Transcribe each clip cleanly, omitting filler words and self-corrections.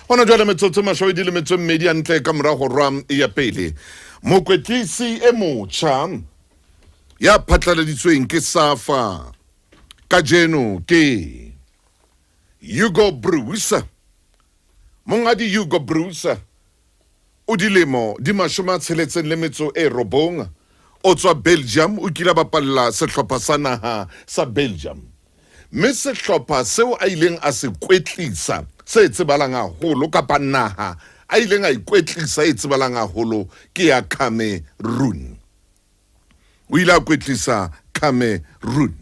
Hona jwale metsotso mashobedi le metso e mmedi hantle ka mora horwa ya pele. Mokwetlisi e motjha ya phatlaladitsweng ke SAFA kajeno ke Hugo Broos. Monghadi Hugo Broos o dilemo di 69, o tswa Belgium, o kile a bapalla sehlopha sa naha sa Belgium. Mme sehlopha seo a ileng a se kwetlisa se tsebalang haholo, kapa naha a ileng a ikwetlisa e tsebalang haholo, ke ya Cameroon. O ile a kwetlisa Cameroon.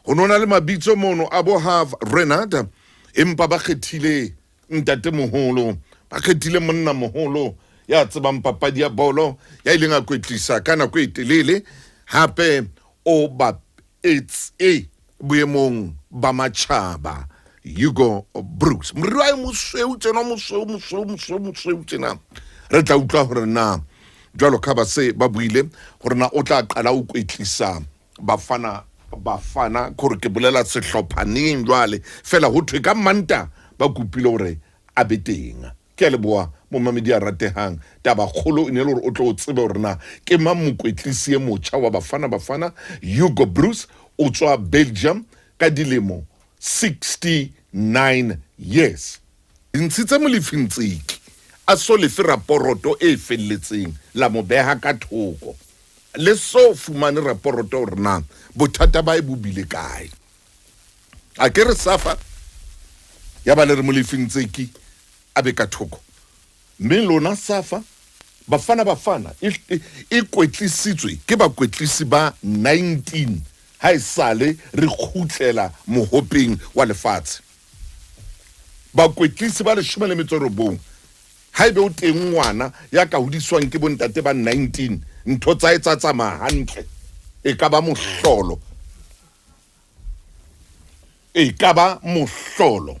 Ho no na le mabitso mono a bo Herve Renard, empa ba kgethile ntatemoholo, ba kgethile monnamoholo ya tsebang papadi ya bolo, ya ileng a kwetlisa ka nako e telele, hape o bapetse boemong ba matjhaba, Hugo Broos. Moriri wa hae mosweu tjena, mosweu, mosweu, mosweu, mosweu tjena. Re tla utlwa hore na jwalo ka ba se ba buile hore na o tla qala ho kwetlisa Bafana Bafana, kore ke bolela sehlopha neng jwale fela ho thwe ka Manta ba kopile hore a be teng. Ke a leboha momamedi ya ratehang. Taba kgolo e ne le hore o tlo o tsebe hore na ke mang mokwetlisi e motjha wa Bafana Bafana. Hugo Broos o tswa Belgium ka dilemo 69 years. Ntshitse Molefi Ntseki a so lefe raporoto e felletseng, la mo beha ka thoko. Le so fumane raporoto hore na bothata ba e bo bile kae. A ke re Safa ya ba le re Molefi Ntseki a be ka thoko. Mme lona Safa, Bafana Bafana e, e, e kwetlisitswe ke bakwetlisi ba 19 ha esale re kgutlela mohopeng wa lefatshe. Bakwetlisi ba 19. Haebe o teng ngwana ya ka hodiswang ke bontate ba 19, ntho tsa hae tsa tsamaya hantle, e ka ba mohlolo. E ka ba mohlolo.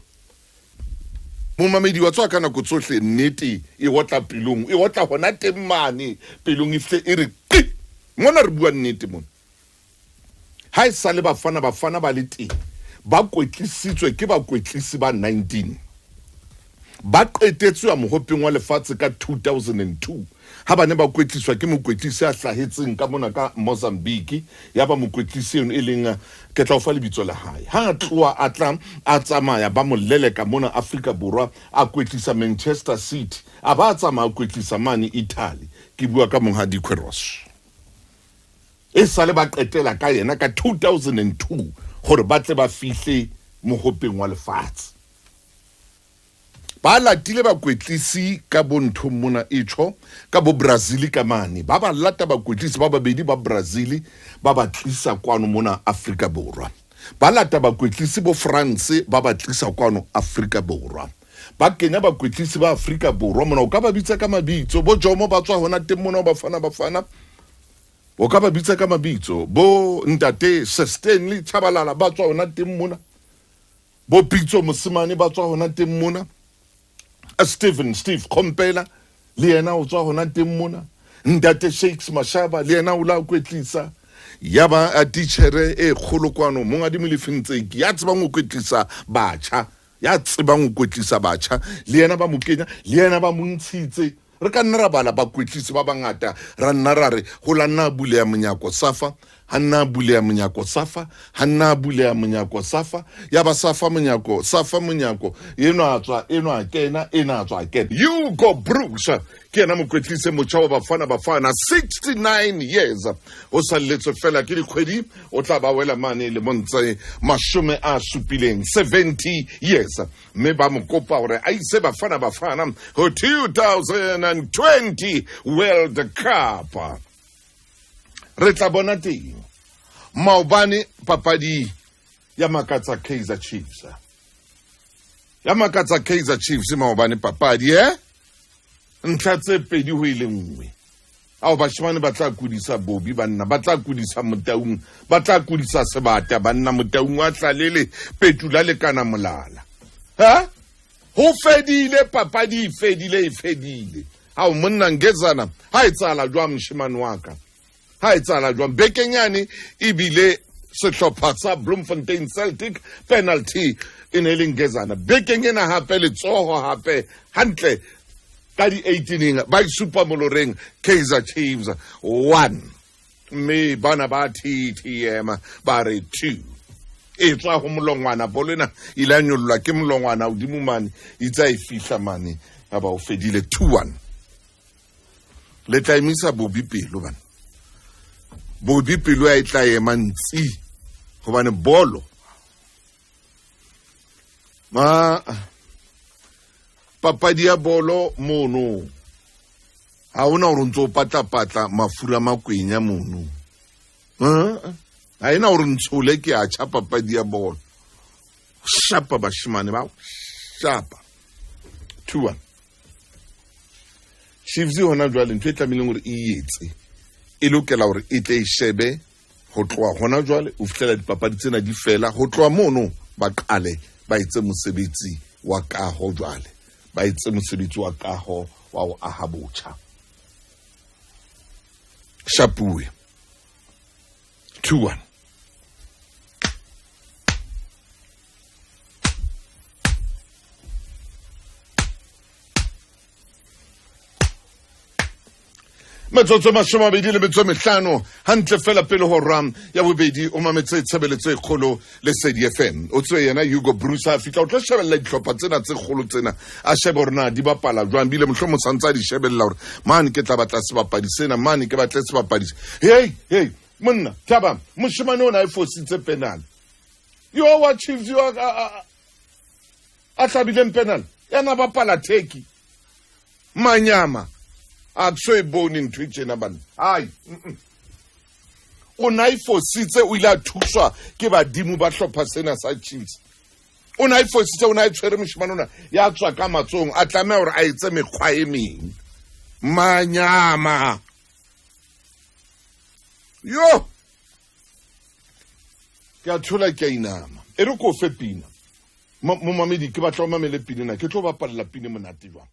Momamedi wa tswa ka nako tsohle nnete e otla pelong, e otla hona teng mane pelong, e fihle e re qi. Mona re bua nnete mona. Ha e sale Bafana Bafana ba le teng, ba kwetlisitswe ke bakwetlisi ba 19. Ba qetetswe mohopeng wa lefatshe ka 2002 ha ba ne ba kwetliswa ke mokwetlisi a hlahetseng ka mona ka Mozambique, ya ba mokwetlisi eno e leng, ke tla o fa lebitso la hae. Ha a tloha a tla a tsamaya ba mo leleka mona Afrika Borwa, a kwetlisa Manchester City, a ba a tsamaya a kwetlisa mane Italy. Ke bua ka Monghadi Queiroz. E sale ba qetela ka yena ka 2002 hore ba tle ba fihle mohopeng wa lefatshe. Ba latile bakwetlisi ka bo nthong mona e tjho ka bo Brazil ka mane. Ba ba lata bakwetlisi ba babedi ba Brazil ba ba tlisa kwano mona Afrika Borwa. Ba lata bakwetlisi bo France ba ba tlisa kwano Afrika Borwa. Ba kenya bakwetlisi ba Afrika Borwa mona, o ka ba bitsa ka mabitso. Bo Jomo ba tswa hona teng mona ho Bafana Bafana. O ka ba bitsa ka mabitso. Bo ntate Sir Stanley Tshabalala ba tswa hona teng mona. Bo Pitso Mosimane ba tswa hona teng mona. Stephen Steve Khompela le yena o tswa hona teng mona. Ntate Shakes Mashaba le yena o la kwetlisa. Ya ba a titjhere e kgolo kwano Monghadi Molefi Ntseki ya tsebang ho kwetlisa batjha, ya tsebang ho kwetlisa batjha le yena ba mo kenya, le yena ba mo ntshitse. Re ka nna ra bala bakwetlisi ba bangata, ra nna ra re ho la nna buleha monyako Safa, ha nna buleha monyako Safa, ha nna buleha monyako Safa, ya ba Safa monyako, Safa monyako, enwa a tswa, enwa a kena, enwa a tswa a kena. Hugo Broos ke yena mokwetlisi e motjha wa Bafana Bafana, 69 years, o salletswe fela ke dikgwedi, o tla ba wela mane lemong tse 70, 70 years. Mme ba mo kopa hore a ise Bafana Bafana ho 2020 World Cup. Re tla bona teng. Maobane papadi ya makatsa Kaizer Chiefs. Ya makatsa Kaizer Chiefs maobane papadi eh? Ntlha tse pedi ho e le nngwe. Ao bashemane ba tla kudisa Bobi banna, ba tla kudisa Motaung, ba tla kudisa Sebata banna, Motaung wa Tlalele, Petula le kana molala. Ha? Ho fedile papadi, e fedile, e fedile. Ao monna Ngezana, ha e tsala jwang moshemane wa ka? Ha e tsala jwang? Bekeng yane ebile Sehlopha sa Bloemfontein Celtic, penalty e ne e le Ngezana. Bekeng ena hape letsoho hape hantle ka di-18 ba isupa moloreng, Kaizer Chiefs 1 mme bana ba TTM ba re 2. E tswa ho molongwana, bolo ena ile a nyollwa ke molongwana hodimo mane, itse a e fihla mane ya ba o fedile 2-1. Le tla emisa Bobi pelo bana, Bobi pelo ya e tla ema ntsi hobane bolo ma papadi ya bolo mono ha hona hore o ntso o patlapatla mafura makwenya mono, ha ena hore ntshole ke a tjha papadi ya bolo. Shapa bashimane ba shapa 2-1 Chiefs. Hona jwale ntho e tlamehileng hore e etse, e lokela hore e tle e shebe ho tloha hona jwale o fihlela dipapadi tsena di fela. Ho tloha mono ba qale ba etse mosebetsi wa kaho, jwale ba etse mosebetsi wa kaho wa ho aha botjha. Shapuwe 2-1. Metsotso 25 hantle fela pele hora ya bobedi. O mametse tshebeletso e kgolo Lesedi FM. O tswe yena Hugo Bruce a fihla o tlo shebella dihlopha tsena tse kgolo tsena, a shebe hore na di bapala jwang, bile mohlomong santse a di shebella hore mane ke tla batla sebapadi sena, mane ke batle sebapadi se. Hey hey, monna taba, moshemane ona e fositse penal, yo wa Chiefs, yo a hlabileng penal, yana bapala Turkey. Manyama a ke so e bone ntho e tjena bana. Ai, o na e fositse, o ile a thuswa ke badimo ba hlopha sena sa Chiefs. O na e fositse, o na e tshwere moshemane ona, ya tswa ka matsong, a tlameha hore a etse mekgwa e meng. Manyama yo, ke a thola, ke a inama. E re ko fe pina, momamedi, ke batla o mamele pina ena, ke tlo bapalla pina monate jwang.